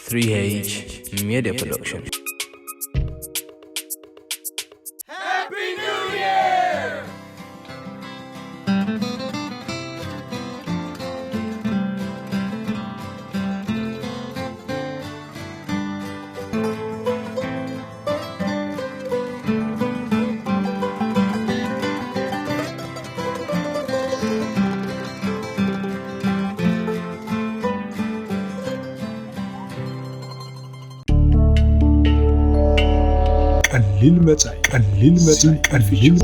Three H Media Production. ቀሊል መጻኢ ቀሊል መጻኢ ቀሊል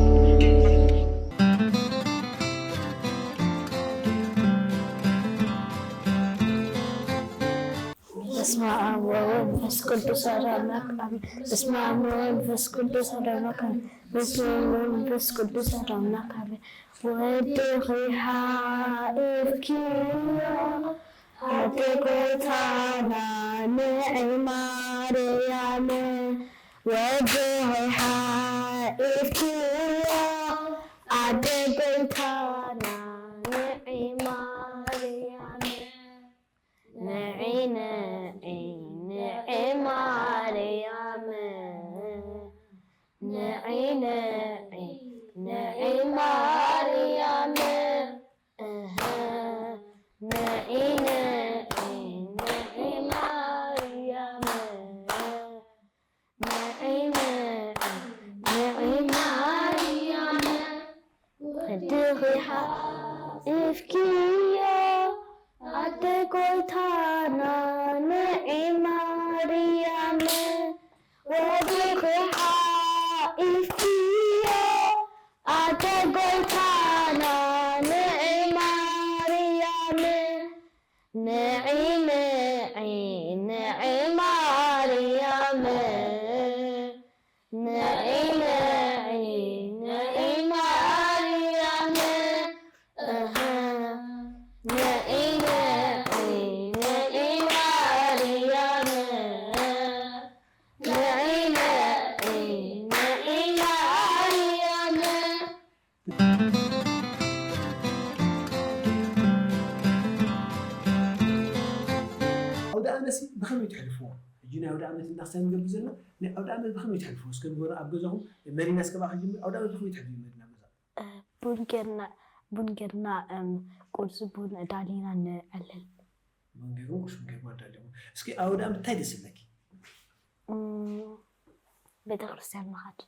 በስመ አብ ወወልድ ወመንፈስ ቅዱስ አሐዱ አምላክ አሜን። በስመ አብ ወወልድ ወመንፈስ ቅዱስ አሐዱ አምላክ አሜን። በስመ አብ ወወልድ ወመንፈስ ቅዱስ አሐዱ አምላክ አሜን። ወድኺ ሓኢፍኪዮ ኣደ ጎይታና ንዒ ማርያም፣ ወድኺ ሓኢፍኪዮ ኣደ ጎይታና ንዒ ማርያም። ንዒ ንዒ ንዒ ማርያም ንዒ ንዒ ንዒ ማርያም እህ ንዒ ንዒ ንዒ ማርያም ንዒ ንዒ ንዒ ማርያም ወድኺ ሓኢፍኪዮ ኣደ ጎይታና ንዒ ማርያም ወድኺ ሓኢፍኪዮ ኣደ ጎይታና ንዒ ማርያም ንዒ ንዒ ንዒ ማርያም ንዒ ንዒ ንዒ ማርያም እህ ንዒ ንዒ ንዒ ማርያም ንዒ ንዒ ንዒ ማርያም ኣውደ ኣመት ብኸመይ ተሕልፍዎ? ሕጂ ናይ ኣውደ ኣመት እንዳ ክሳብ ንገብር ዘለና ናይ ኣውደ ኣመት ብኸመይ ተሕልፍዎ? እስከ ንገሩ ኣብ ገዛኹም መሪና እስከ ብኣኻ ጀምር ኣውደ ኣመት ብኸመይ ተሕልፍዎ መሪና ኣብ ገዛ? ቡን ጌርና ቡን ጌርና ቁርሲ ቡን ዳሊና ንዕልል። ቡን ጌርኩም ቁርሲ ቡን ጌርኩም ኣዳሊኹም። እስኪ ኣውደ ኣመት እንታይ ደስ ይብለኪ? ቤተክርስትያን ምኻድ።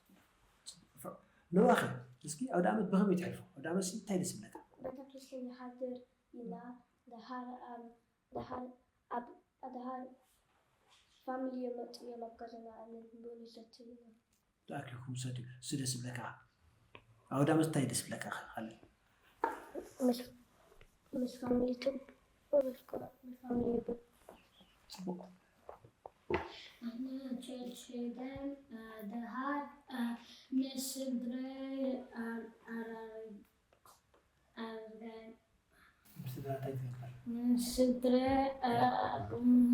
ንዋኸ እስኪ ኣውደ ኣመት ብኸመይ ተሕልፎ? ኣውደ ኣመት እንታይ ደስ ይብለካ? ቤተክርስትያን ንሓድር ኢና። ደሓር ኣብ ደሓር ኣብ ደሓር ፋሚሊ እዮም መፅኡ እዮም ኣብ ገዛና ቡን ይሰትዩ እዮም። ተኣኪብኩም ሰትዩ እሱ ደስ ይብለካ። ኣውደ ኣመት እንታይ ደስ ይብለካ ካልእ? ምስ ፋሚሊ ትብ ምስ ፋሚሊ ቡን ፅቡቅ ኣነ ቸርች ሄደን ደሃር ምስ ስድረይ ኣራርብ ኣርበን ምስ ስድራ እንታይ ትገብር? ምስ ስድረ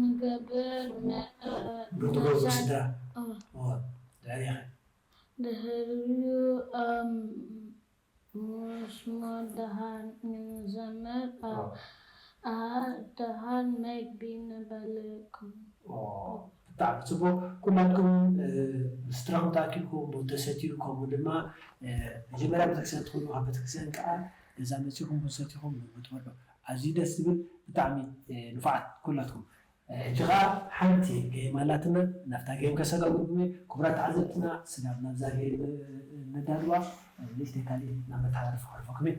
ንገብር ብትገብሩ ስድራ ድሕሪኸ ድሕሪኡ ምስሞ ደሃር ንዘምር ደሃር መግቢ ንበልኩም ብጣዕሚ ፅቡቅ ኩላትኩም ስድራኩም ተኣኪብኩም ቡን ተሰትዩ ከምኡ ድማ መጀመርያ ቤተክርስትያን ትኮኑ ካብ ቤተክርስትያን ከዓ ገዛ መፂኹም ቡን ሰቲኹም ምግቢ ትበልዑ ኣዝዩ ደስ ዝብል ብጣዕሚ ንፉዓት ኩላትኩም ሕጂ ከዓ ሓንቲ ገይም ኣላትና ናብታ ገይም ከሰጋግርኩም እየ ክቡራት ተዓዘብትና ስጋብ ናብዛ ገይም ነዳልዋ ንእሽተይ ካሊእ ናብ መተሓላለፊ ከሕልፈኩም እየ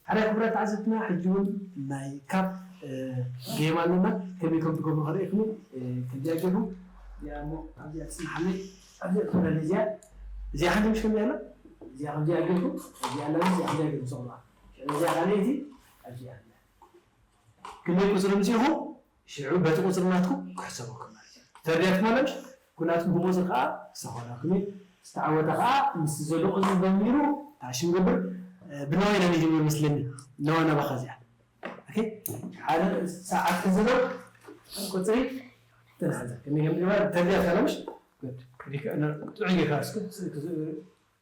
ሓራይ ክቡራት ተዓዘብትና ሕጂ እውን ናይ ካብ ገይም ኣለና ከመይ ከም ትገብሩ ከርእየኩም ከምዚኣ ጌርኩም እዚኣ እሞ ኣብዚኣ ትፅናሓለይ ኣብዚኣ ትኾነለይ እዚኣ እዚኣ ሓንቲ ምሽ ከምዚኣ ኣላ እዚኣ ከምዚኣ ጌርኩም እዚኣ ኣለና እዚኣ ከምዚኣ ጌርኩም ሰቕሉዋ ሽዑ እዚኣ ካልኣይቲ ኣብዚኣ ኣላ ክንደይ ቁፅሪ ምፅኢኹም ሽዑ በቲ ቁፅሪ ናትኩም ክሕሰበኩም ማለት እዩ ተረዲኣትኩም ኣለምሽ ኩናትኩም ብቁፅሪ ከዓ ክሳኾና ክመይ ዝተዓወተ ከዓ ምስ ዘሎ ቁፅሪ ደሚሩ ታሽም ገብር ብነዋይ ኢና ንጅምር መስለኒ ነዋ ናባኻ እዚኣ ሓደ ሰዓት ሕዝሎ ቁፅሪ ተናሓዛ ከመይ ከም ዝገበረ ተረዲኣትካ ኣለምሽ ጥዑይ ጌርካ እስኪ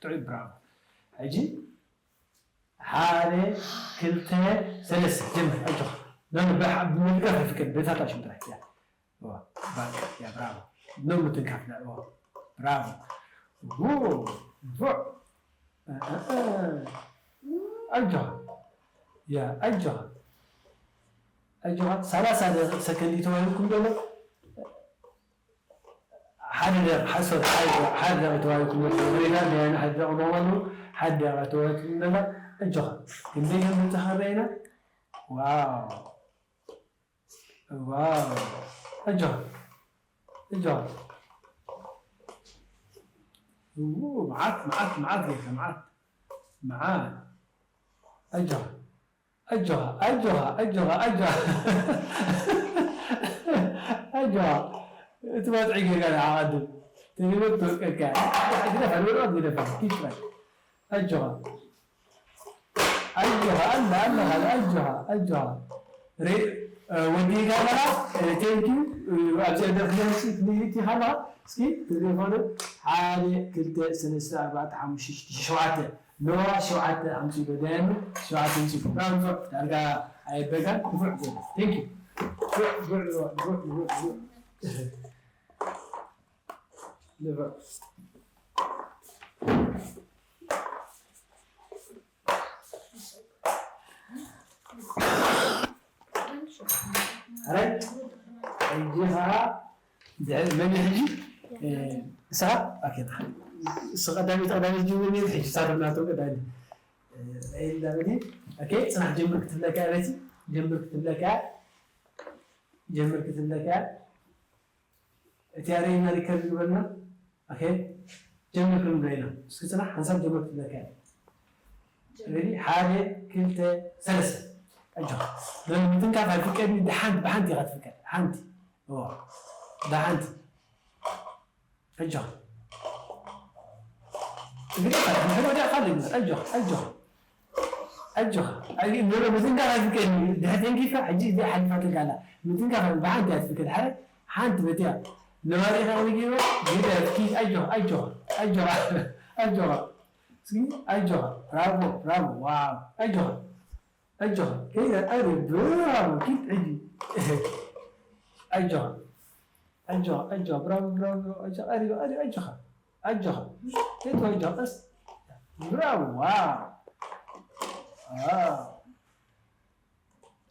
ጥዑይ ብራቮ ሕጂ ሓደ፣ ክልተ፣ ሰለስተ። ጀምር፣ ኣጆኻ። ኖ፣ ኖ፣ ብሓ-፣ ብምድጋፍ ኣይፍቀድ፣ በታታሽ ጥራይ። ያ። ዋ፣ ባክ፣ ያ፣ ብራቮ። ኖ፣ ምትንካፍ፣ ያ፣ ዋ። ብራቮ። ዎ፣ ዎ። እ፣ እ፣ እ። ኣጆኻ። ያ፣ ኣጆኻ። ኣጆኻ። ሰላሳ ደቂ-፣ ሰከንድ ተዋሂብኩም ዘሎ። ሓደ ደቂቕ፣ ሓሶት፣ ሓደ ደቂቕ፣ ሓደ ደቂቕ ተዋሂብኩም ዘሎ። ሬዳ፣ ቢያና፣ ሓደ ደቂቕ ኖርማል ነው። ሓደ ደቂቕ ተዋሂብኩም ዘሎ። ኣጆኻ። ክንደይ ከም ዝበጻሕካ ርኣይና። ዋው። ዋው። ኣጆኻ። ኣጆኻ። ው፣ መዓት፣ መዓት፣ መዓት ጌርካ፣ መዓት። መዓት። ኣጆኻ። ኣጆኻ፣ ኣጆኻ፣ ኣጆኻ፣ ኣጆኻ። ኣጆኻ። እቲ ባጽዕ ጌጋ ንዓ ቀድም። ተገበጥ ተወቀካ። ግደፋ፣ ንወረቐት ግደፋ። ኪድ ጥራይ። ኣጆኻ። ኣጆኻ፣ ኣለ፣ ኣለ፣ ኣለ፣ ኣጆኻ፣ ኣጆኻ። ሬ-፣ እ፣ ወዲእካ ኣለኻ? እ፣ ቴንኪው። እ፣ ኣብዚ ደርፊ ደርሲ ክትልይት ኢኻ ኣለኻ? እስኪ፣ ተዘይኮነ፣ ሓደ፣ ክልተ፣ ሰለስተ፣ ኣርባዕተ፣ ሓሙሽተ፣ ሽዱሽተ፣ ሸውዓተ። ኖዋ ሸውዓተ ኣምጺኡ ዶ? ዳያኑ ሸውዓተ ኣምጺኡ። ብራቮ፣ ንፉዕ። ዳርጋ ኣየበልካን። ንፉዕ፣ ጎበዝ። ቴንክ ዩ። ንፉዕ፣ ንፉዕ፣ ንፉዕ፣ ንፉዕ፣ ንፉዕ፣ ንፉዕ። ንፉዕ። ሕራይ፣ ሕጂ ኸዓ ድሕሪ መን እዩ ሕጂ? እ፣ ንስኻ? ኦኬ፣ ንሓ-፣ ንሱ ቀዳሚት፣ ቀዳሚት ጅምር ነይሩ፣ ሕጂ ንሳ ድማ እቶም ቀዳሚት። እ፣ ራሄል እንዳበለ፣ ኦኬ፣ ጽናሕ፣ ጀምር ክትብለካ እያ፣ በቲ ጀምር ክትብለካ እያ፣ ጀምር ክትብለካ እያ። እቲ ኣርእየና ሪከርድ ግበርና። ኦኬ፣ ጀምር ክንብሎ ኢና። እስኪ ጽናሕ፣ ሓንሳብ ጀምር ክትብለካ እያ። ሬዲ? ሓደ፣ ክልተ፣ ሰለስተ። ኣጆኻ። ምትንካፍ ኣይፍቀድን፣ ብሓንቲ፣ ብሓንቲ ኢኻ ትፍቀድ። ሓንቲ። እዎ። ብሓንቲ። ኣጆኻ። ትግርኛ፣ ንሕና ወዲያ ካልእ ይግበር። ኣጆኻ፣ ኣጆኻ። ኣጆኻ። ኣይ፣ ምትንካፍ ኣይፍቀድን። ድሕሪ ተንኪፍካ፣ ሕጂ እዚኣ ሓሊፋትልካ ኣላ። ምትንካፍ ብሓንቲ እያ ትፍቀድ። ሓደ፣ ሓንቲ በቲያ። ነባሪኻ ከመይ ገይሩ? ግደፍ፣ ኪድ፣ ኣጆኻ፣ ኣጆኻ፣ ኣጆኻ፣ ኣጆኻ። እስኪ፣ ኣጆኻ። ብራቮ፣ ብራቮ። ዋው። ኣጆኻ። ኣጆኻ። ከይዳ፣ ኣረ፣ ብራቮ፣ ኪድ፣ ሕጂ። ኣጆኻ። ኣጆኻ፣ ኣጆኻ። ብራቮ፣ ብራቮ፣ ብራቮ። ኣጆኻ፣ ኣረ፣ ኣረ፣ ኣጆኻ። ኣጆኻ። ከይትወ፣ ኣጆኻ። ቀስ። ብራቮ፣ ዋው። ዋው።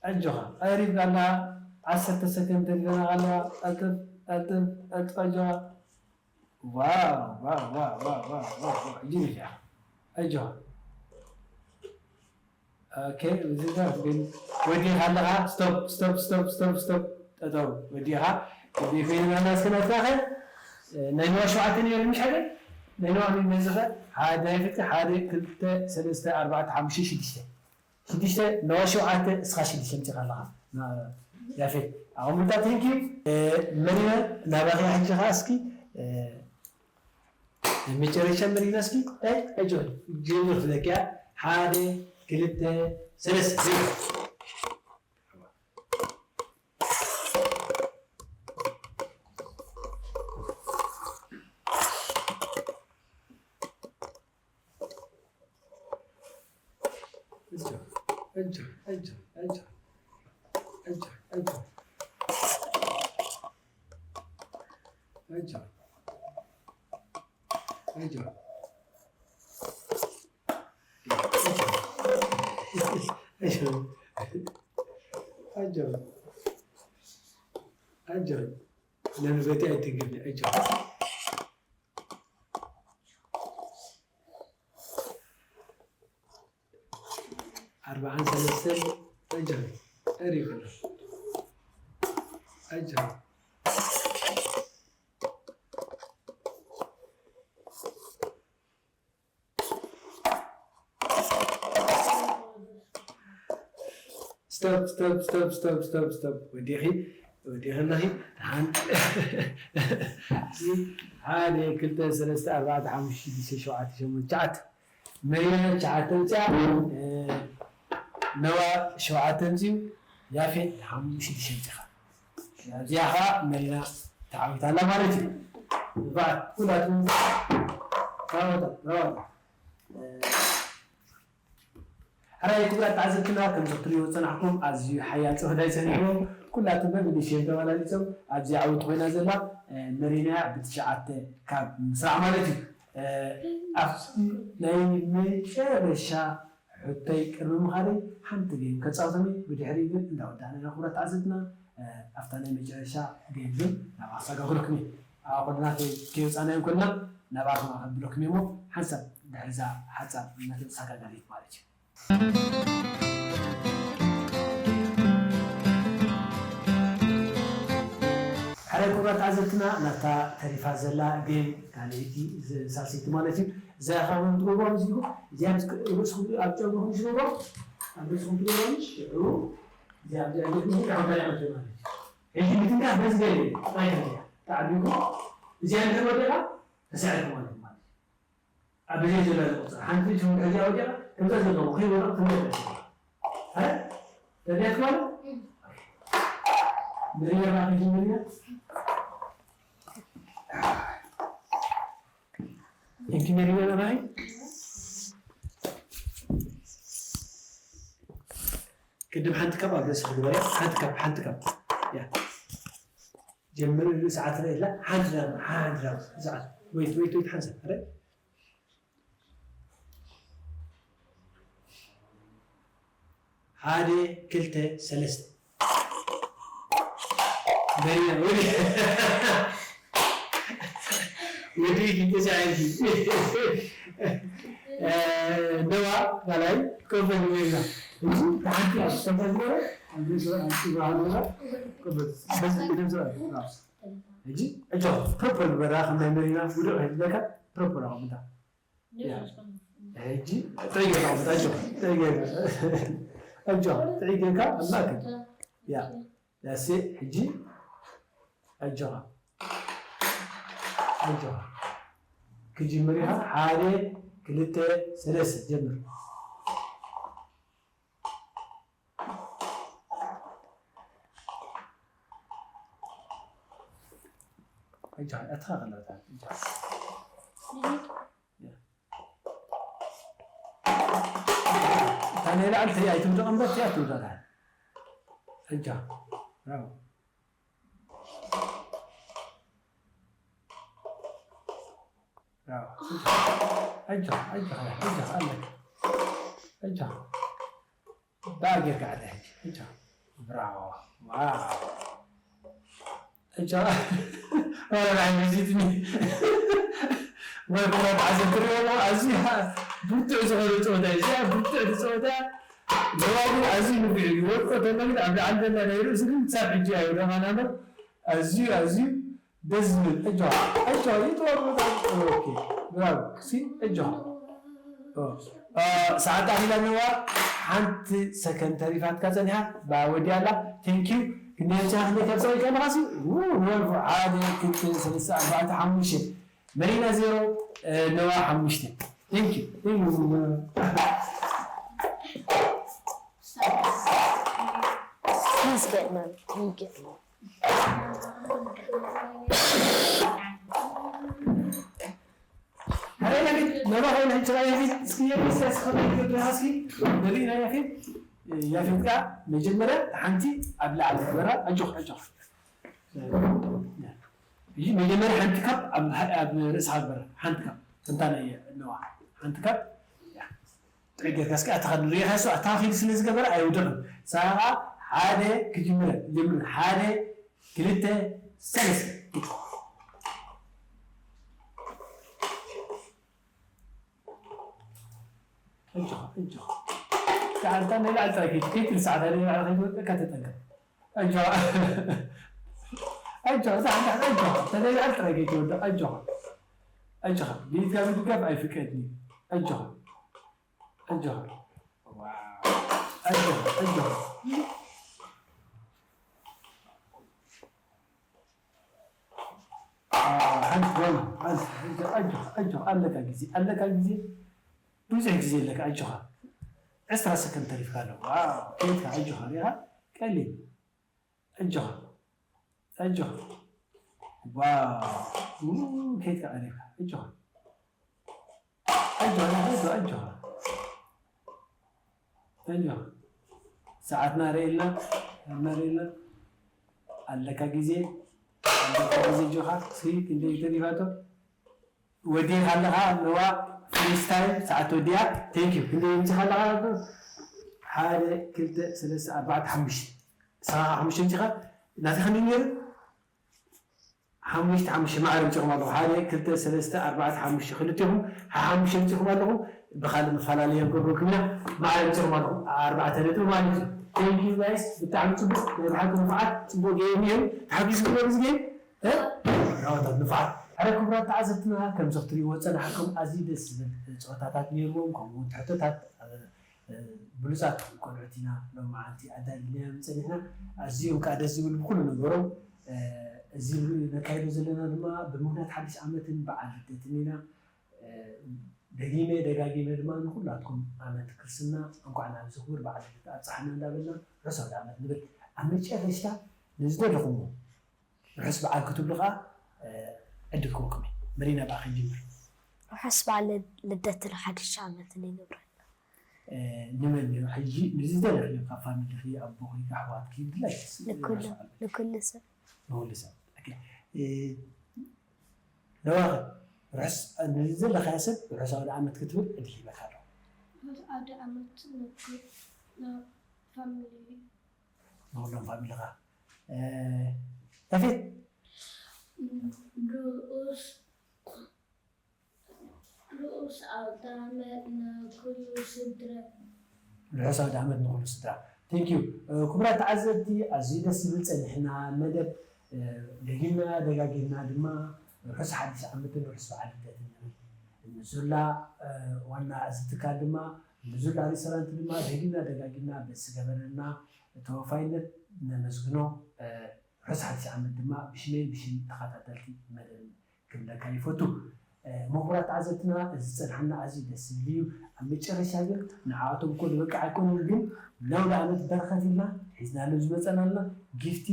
ኣጆኻ፣ ቀሪብካ ኣለኻ። ዓሰርተ ሰከንድ ተሪፈና ኣለዋ። ቀልጥፍ፣ ቀልጥፍ፣ ቀልጥፍ፣ ኣጆኻ። ዋው፣ ዋው፣ ዋው። ሕጂ ነፊዕኻ። ኣጆኻ። ኦኬ፣ እዚ ጋር ግን ወዲኻ ኣለኻ። ስቶፕ፣ ስቶፕ፣ ስቶፕ፣ ስቶፕ፣ ስቶፕ። ጠጠው፣ ወዲኻ። ወዲ ኮይና ናስከ ናትካ ኸ? ናይ ነዋ ሸውዓተ ነይሩ፣ ምሽ ሓደ? ናይ ነዋ ምን ነዝኸ? ሓደ፣ ፍትሒ፣ ሓደ፣ ክልተ፣ ሰለስተ፣ ኣርባዕተ፣ ሓሙሽተ፣ ሽዱሽተ። ሽዱሽተ፣ ነዋ ሸውዓተ፣ እስኻ ሽዱሽተ ኣምጺኻ ኣለኻ። ና-፣ ያፌት፣ ኣቐሙልታ፣ ቴንክ ዩ። እ፣ መሪና፣ ናባኺ ሕጂ ኸዓ እስኪ፣ እ፣ መጨረሻ መሪና እስኪ፣ እ፣ ኣጆ፣ ጀምር ፍለቅያ፣ ሓደ፣ ክልተ፣ ሰለስተ፣ ዜሮ። ኣጆ። ኣጆ። ኣጆ። ለምን በቲ ኣይትንገርኒ? ኣጆ። ኣርባዓን ሰለስተን። ኣጆ። ቀሪብና። ኣጆ። ስቶፕ፣ ስቶፕ፣ ስቶፕ፣ ስቶፕ፣ ስቶፕ፣ ስቶፕ። ወዲኺ፣ ወዲኺ ኣለኺ። ሓንቲ፣ ሓደ፣ ክልተ፣ ሰለስተ፣ ኣርባዕተ፣ ሓሙሽተ፣ ሽዱሽተ፣ ሸውዓተ፣ ሸሞንተ፣ ትሽዓተ። መሪና ትሽዓተ ኣምፅኣ። እ፣ ነዋ ሸውዓተ ኣምፅኡ። ያፌት ሓሙሽተ ኣምፂኻ። እዚኣ ኸዓ መሪና ተዓዊታ ኣላ ማለት እዩ። ንፉዓት ኩላትኩም። ራዋታ፣ ራዋታ። እ፣ ሕራይ ክቡራት ተዓዘብትና፣ ከምዚ ክትሪእዎ ዝጸናሕኩም ኣዝዩ ሓያል ጸወታ እዩ ጸኒሕዎ። ኩላትም በብንእሽተዮም ተበላሊጾም ኣብዚ ዓወት ኮይና ዘላ፣ እ፣ መሪናያ ብትሽዓተ ካብ ምስራዕ ማለት እዩ። እ፣ ኣብቲ ናይ መጨረሻ ሕቶይ ቅድሚ ምኻደይ ሓንቲ ጌም ከጻውቶም እየ። ብድሕሪኡ ግን እንዳወዳእና ኢና ክቡራት ተዓዘብትና፣ እ፣ ኣብታ ናይ መጨረሻ ጌም ግን ናብ ኣሳጋግረኩም እየ። ኣብ ኣኾልና ከይ-፣ ከይወጻናዮም ኮልና ናብኣኹም ኣኸብለኩም እየ እሞ ሓንሳብ ድሕሪዛ ሓጻር እናተመሳጋገሪት ማለት እዩ። ሕራይ ክቡራት ተዓዘብትና፣ ናብታ ተሪፋ ዘላ ጌም ካልኣይቲ፣ ዝ-፣ ሳልሰይቲ ማለት እዩ። እዛ ኢኻ እውን ትገብሮ ኣብዚ ኢኹም። እዚኣ ምስ ክ-፣ ርእስኹም ኣብ ጨጉርኹም ትገብሮ፣ ኣብ ርእስኹም ትገብሮ፣ ሽዑ እዚኣ ኣብ ጨጉርኹም ትገብሮ፣ ኣብ ካልኣይ ዓመት ማለት እዩ። ሕጂ ምትንካፍ በዚ ገለ እዩ። ጥራይ ተሪፋ። ተዓቢኩም፣ እዚኣ እንድሕር ወዲቓ፣ ተሳዒርኩም ማለት እዩ። ኣብ ብዘይ ዘሎ ዝቑጸር። ሓንቲ ሽም ሕጂ ኣውዲቓ፣ ከምዛ ዘለዎ ከይወረቕ ትምለስ። ኣረ? ተድያት ማለት? መሪያ ባኺ መሪያ? እንኪ መሪያ ባኺ? ቅድም ሓንቲ ካብ ኣብ ርእሲ ግበርያ። ሓንቲ ካብ፣ ሓንቲ ካብ። ያ። ጀምር፣ ሰዓት ላይ ላ፣ ሓንቲ ዳም፣ ሓንቲ ዳም፣ ሰዓት። ወይት፣ ወይት፣ ወይት፣ ሓንሳብ። ኣረ? ሓደ፣ ክልተ፣ ሰለስተ። በይና፣ ወዲ-፣ ወዲ ክልተ ሰዓት። እ፣ ነዋ፣ ካልኣይ፣ ኮፈ ንበይና። እዚ ተሓንቲ ኣብ ዝተፈለገ፣ ኣብ ርእሲ፣ ኣብ ርእሲ ባህል ነዋ። ኮፈ፣ በዚ ቅደም ስርዓት፣ ናስ። ሕጂ፣ እጆ፣ ፕሮፐር ግበራ፣ ከም ናይ መሪና፣ ውዱእ ከይብለካ፣ ፕሮፐር ኣቐምጣ። ያ። ሕጂ ጥዕይ ጌርካ ኣቕምጥ፣ ኣጆኻ፣ ጥዕይ ጌርካ። ኣጆኻ፣ ጥዕይ ጌርካ ኣብ ማእከል። ያ። ያሴ፣ ሕጂ ኣጆኻ። ኣጆኻ። ክጅምር ኢኻ። ሓደ፣ ክልተ፣ ሰለስተ፣ ጀምር። ኣጆኻ፣ ኣተኻኽል፣ ኣጆኻ። እታ ናይ ላዕሊ ተይ ኣይትውደቕ እምበር፣ እቲኣ ትውደቕ። ኣጆኻ። ብራቮ። ብራቮ። ኣጆኻ፣ ኣጆኻ፣ ኣጆኻ፣ ኣለካ። ኣጆኻ። ብኣ ጌርካ ኣታ ሕጂ። ኣጆኻ። ብራቮ። ዋው። ኣጆኻ። ወላ ብዓይኒ ሒዝትኒ። ወይ ኩራት ዓዘብ ትሪእዎ፣ ኣዝዩ ብርቱዕ ዝኾነ ጸወታ እዩ። እዚኣ ብርቱዕ ጸወታ፣ ነዋ ግን ኣዝዩ ንፉዕ እዩ። ወድቆ ተሎ ግን ኣብ ላዕሊ ዘላ ናይ ርእሱ ግን ክሳብ ሕጂ ኣይወደቓን ኣሎ። ኣዝዩ፣ ኣዝዩ ደስ ዝብል። ኣጆኻ፣ ኣጆኻ፣ ይጥወር በጣም ጥሩ። ኦኬ፣ ብራቮ። ክሲ፣ ኣጆኻ። ኦ፣ እ፣ ሰዓት ኣኺላ ነዋ። ሓንቲ ሰከንድ ተሪፋትካ ጸኒሓ፣ ብኣ ወዲኣ ኣላ። ቴንክ ዩ። ክንደይ ኣምሲኻ፣ ክንደይ ካብ ሰብኣይ ከለኻሲ? ው፣ ወልፉ፣ ሓደ፣ ክልተ፣ ሰለስተ፣ ኣርባዕተ፣ ሓሙሽተ። መሪና ዜሮ፣ እ፣ ነዋ ሓሙሽተ። ቴንክ ዩ። ቴንክ ዩ። ተመስገን መም። ቴንክ ዩ። ኣረ ያፌት፣ መባኸይ ናይ ጭራ ያፌት፣ እስኪ ያፌት፣ እስኪ ያስኸብር ይገብር፣ እስኪ በሊ ናይ ያፌት፣ ያፌት ጋር መጀመሪያ ሓንቲ ኣብ ላዕሊ ግበራ፣ ኣጆኻ፣ ኣጆኻ። እዚ መጀመሪያ ሓንቲ ካብ ኣብ፣ ኣብ ርእስኻ ግበራ፣ ሓንቲ ካብ፣ ከምታ ናይ ነዋ፣ ሓንቲ ካብ፣ ያ። ጥዕይ ጌርካ እስኪ ኣታ ኸድ ርኢኻ እሱ ኣታ ኸድ ስለ ዝገበረ ኣይውድቕን። ሳኻ ሓደ ክጅምረ፣ ጀምር። ሓደ፣ ክልተ፣ ሰለስተ። ኣጆኻ፣ ኣጆኻ። ሰዓት ናይ ላዕሊ ጥራይ ከይት-፣ ከይትንሳዕ፣ ናይ ላዕሊ ከይትወድቀካ ተጠንቀቕ። ኣጆኻ። ኣጆኻ፣ ታሕቲ፣ ታሕቲ፣ ኣጆኻ። ናይ ላዕሊ ጥራይ ከይትወድቕ፣ ኣጆኻ። ኣጆኻ። ብኢድካ ምድጋፍ ኣይፍቀድን እዩ። ኣጆኻ። ኣጆኻ። ዋው። ኣጆኻ፣ ኣጆኻ። አ፣ ሓንቲ ጓል፣ ሓንቲ፣ ሓንቲ፣ ኣጆኻ፣ ኣጆኻ፣ ኣለካ ግዜ፣ ኣለካ ግዜ፣ ብዙሕ ግዜ ኣለካ፣ ኣጆኻ። ዕስራ ሰከንድ ተሪፍካ ኣሎ። ዋው፣ ከይድካ፣ ኣጆኻ፣ ሪኢኻ? ቀሊል። ኣጆኻ፣ ኣጆኻ። ዋው፣ ው፣ ከይድካ፣ ቀሊልካ፣ ኣጆኻ። ኣጆኻ፣ ኣጆኻ፣ ኣጆኻ። ተንጆ ሰዓትና ርእልና፣ ሰዓትና ርእልና። ኣለካ ግዜ፣ ኣለካ ግዜ ጆኻ። እስኪ ክንደይ ተሪፋቶ? ወዲኻ ኣለኻ ኣለዋ። ፍሪስታይል ሰዓት ወዲያ። ቴንክ ዩ። ክንደይ ምጽኻ ኣለኻ? ሓደ፣ ክልተ፣ ሰለስተ፣ ኣርባዕተ፣ ሓሙሽተ። ንስኻ ሓሙሽተ ምጽኻ። ናትኻ ክንደይ ነይሩ? ሓሙሽተ፣ ሓሙሽተ። ማዕረ ምጽኹም ኣለኹ። ሓደ፣ ክልተ፣ ሰለስተ፣ ኣርባዕተ፣ ሓሙሽተ። ክልቲኹም ሓሙሽተ ምጽኹም ኣለኹ። ብኻልእ መፈላለየ ክገብረኩም ኢና። ማዕረ ምጽኹም ኣለኹ። ኣርባዕተ ነጥቢ ማለት እዩ። ቴንክ ዩ ጋይስ፣ ብጣዕሚ ጽቡቕ። ናይ ብሓቂ ንፉዓት፣ ጽቡቕ ጌም እዩ። ተሓጊዝኩም ዶ እዚ ጌም? እ? ራውታት ንፉዓት። ኣረ ክቡራት ተዓዘብትና፣ ከምዚ ክትሪእዎ ዝጸናሕኩም ኣዝዩ ደስ ዝብል ጸወታታት ነይርዎም፣ ከምኡ እውን ትሕቶታት፣ እ፣ እ፣ ብሉጻት ቆልዑት ኢና ሎም መዓልቲ ኣዳሊናዮም ጸኒሕና። ኣዝዮም ከኣ ደስ ዝብሉ ብኩሉ ነገሮም። እ፣ እዚ ነካይዶ ዘለና ድማ ብምኽንያት ሓድሽ ዓመትን በዓል ልደትን ኢና። እ፣ ደጊመ ደጋጊመ ድማ ንኹላትኩም ዓመት ክርስትና እንኳዕ ናብዚ ክቡር በዓል ልደት ኣብጽሓና እንዳበልና ርሑስ ኣውደ ዓመት ንብል። ኣብ መጨረሽታ ንዝደለኹምዎ ርሑስ በዓል ክትብሉ ኸዓ፣ እ፣ ዕድል ክህበኩም እየ። መሪና ብኣኺ ጅምር። ርሑስ በዓል ልደትን ሓድሽ ዓመትን ይግብረልና። እ፣ ንመን እዩ? ሕጂ ንዝደለኽዮ ካብ ፋሚሊኺ፣ ኣቦኺ፣ ኣሕዋትኪ፣ ድላይኪ ንኩሉ፣ ርሑስ በዓል። ንኩሉ ሰብ። ንኹሉ ሰብ። ኦኬ። እ፣ ነዋኺ፣ ርሑስ፣ ንዝደለኻዮ ሰብ ርሑስ ኣውደ ዓመት ክትብል ዕድል ሂበካ ኣለኹ። ርሑስ ኣውደ ዓመት ንኩ-፣ ንፋሚሊ። ንኹሎም ፋሚሊኻ። እ፣ ያፌት? ርኡስ፣ ርኡስ ኣውደ ዓመት ንኩሉ ስድራ። ርሑስ ኣውደ ዓመት ንኹሉ ስድራ። ቴንክ ዩ። እ፣ ክቡራት ተዓዘብቲ፣ ኣዝዩ ደስ ዝብል ጸኒሕና መደብ፣ እ፣ ደጊምና ደጋጊምና ድማ ርሑስ ሓድሽ ዓመትን ርሑስ በዓል ልደትን ንብል። ንዙላ፣ እ፣ ዋና እዚ ትካል ድማ፣ ንዙላ ሬስቶራንት ድማ ደጊምና ደጋጊምና በዚ ዝገበረልና ተወፋይነት ነመስግኖ። እ፣ ርሑስ ሓድሽ ዓመት ድማ ብሽመይን ብሽም ተኸታተልቲ መደብ ክብለካ ይፈቱ። እ፣ ምኹራት ተዓዘብትና፣ እዚ ዝጸንሓና ኣዝዩ ደስ ዝብል እዩ። ኣብ መጨረሻ ግን ንዓኣቶም እኮ ዝበቅዕ ኣይኮነን፣ ግን ናውደ ዓመት በረኸት ኢልና ሒዝናሎም ዝመጸና ኣለና። ጊፍቲ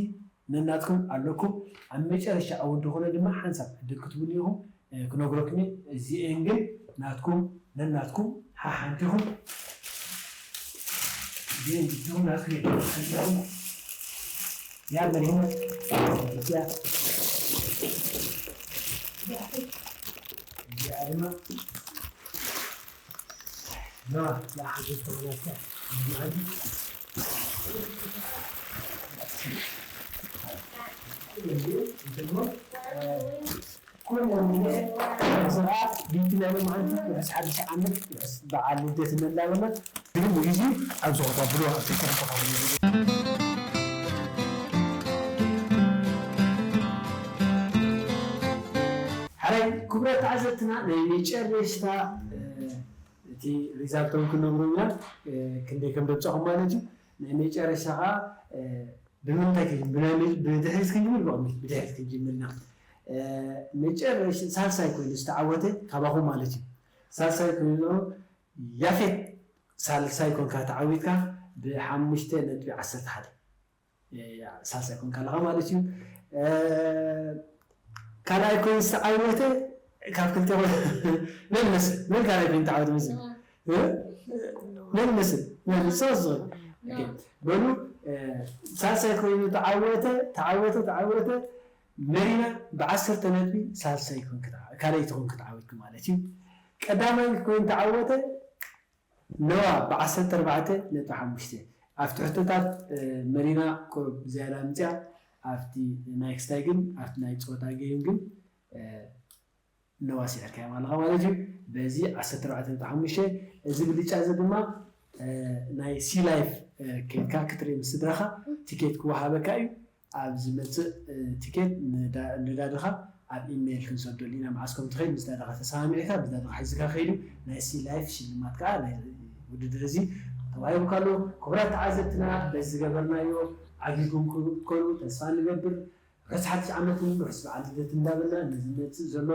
ነናትኩም ኣለኩም። ኣብ መጨረሻ እውን እንተኾነ ድማ ሓንሳብ ዕድል ክትብሉ ኢኹም። እ፣ ክነግረኩም እየ። እዚኤን ግን ናትኩም፣ ነናትኩም፣ ሓሓንቲ ኢኹም። እዚኤን ግድኹም ናትኩም እየን። ሓንቲ ኢኹም። ያ መሪሕነት እዚኣ፣ እዚኣ ድማ ኖ፣ ያ ሓንቲ ተመላስያ። ኩሎም ስርዓት ቢቲ ናይ መዓልቲ ርሑስ ሓድሽ ዓመት፣ ርሑስ በዓል ልደት እናበልና፣ ግን ንግዜ ኣብ ዝኾታ ብሎ ኣብ ትልኩም ተኻፍሉ። ሓራይ ክቡራት ተዓዘብትና፣ ናይ መጨረሽታ፣ እ፣ እቲ ሪዛልቶም ክንነግሮም ኢና፣ እ፣ ክንደይ ከም ደብጻኹም ማለት እዩ። ናይ መጨረሻ ኸዓ፣ እ፣ ብምንታይ ክጅምር? ብናይ መ-፣ ብድሕሪት ክንጅምር፣ ብቕድሚት፣ ብድሕሪት ክንጅምር ኢና። እ፣ መጨረሽ-፣ ሳልሳይ ኮይኑ ዝተዓወተ ካባኹም ማለት እዩ። ሳልሳይ ኮይኑ ያፌት፣ ሳልሳይ ኮንካ ተዓዊትካ ብሓሙሽተ ነጥቢ ዓሰርተ ሓደ። እ፣ ሳልሳይ ኮንካ ኣለኻ ማለት እዩ። እ፣ ካልኣይ ኮይኑ ዝተዓወተ ካብ ክልተ ኮ-፣ መን ይመስል? መን ካልኣይ ኮይኑ ተዓወተ ይመስል? እ? መን ይመስል? መን ይመስል? ኦኬ። በሉ፣ እ፣ ሳልሳይ ኮይኑ ተዓወተ፣ ተዓወተ፣ ተዓወተ። መሪና ብዓሰርተ ነጥቢ ሳልሳይ ኮንክ ተዓ-፣ ካልኣይቲ ኮንክ ተዓወትክ ማለት እዩ። ቀዳማይ ኮይኑ ተዓወተ ነዋ ብዓሰርተ ኣርባዕተ ነጥቢ ሓሙሽተ። ኣብቲ ሕቶታት፣ እ፣ መሪና ቁሩብ ዝያዳ ኣምጽያ፣ ኣብቲ ናይ ክስታይ ግን፣ ኣብቲ ናይ ጸወታ ጌም ግን፣ እ፣ ነዋ ስዒርካዮም ኣለኻ ማለት እዩ። በዚ ዓሰርተ ኣርባዕተ ነጥቢ ሓሙሽተ፣ እዚ ብልጫ እዚ ድማ፣ እ፣ ናይ ሲ ላይፍ፣ እ፣ ኬድካ ክትርኢ ምስ ስድራኻ ቲኬት ክወሃበካ እዩ። ኣብ ዝመጽእ፣ እ፣ ቲኬት ንዳ-፣ ንዳድኻ ኣብ ኢሜይል ክንሰደሉ ኢና። መዓስ ከም ትኸይድ ምስ ዳድኻ ተሰማሚዕካ፣ ምስ ዳድኻ ሒዝካ ከይዱ፣ ናይ ሲ ላይፍ ሽልማት ከኣ ናይ ውድድር እዚ ተዋሂቡካ ኣሎ። ክቡራት ተዓዘብትና፣ በዚ ዝገበርናዮ ዓጊብኩም ክትኮኑ ተስፋ ንገብር። ርሑስ ሓድሽ ዓመትን ርሑስ በዓል ልደት እንዳበልና፣ ንዝመጽእ ዘሎ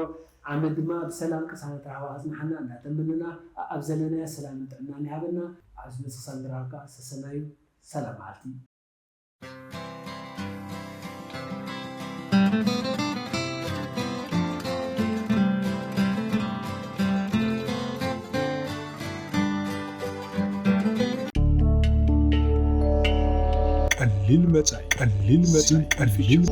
ዓመት ድማ ብሰላም ቅሳነት ራህዋ ኣጽንሓና እንዳተመነና፣ ኣብ ዘለናዮ ሰላምን ጥዕናን ይሃበና። ኣብ ዝመጽእ ክሳብ ንራኸብ ከኣ ሰሰናዩ፣ ሰላም መዓልቲ። ቀሊል መጻኢ፣ ቀሊል መጻኢ፣ ቀሊል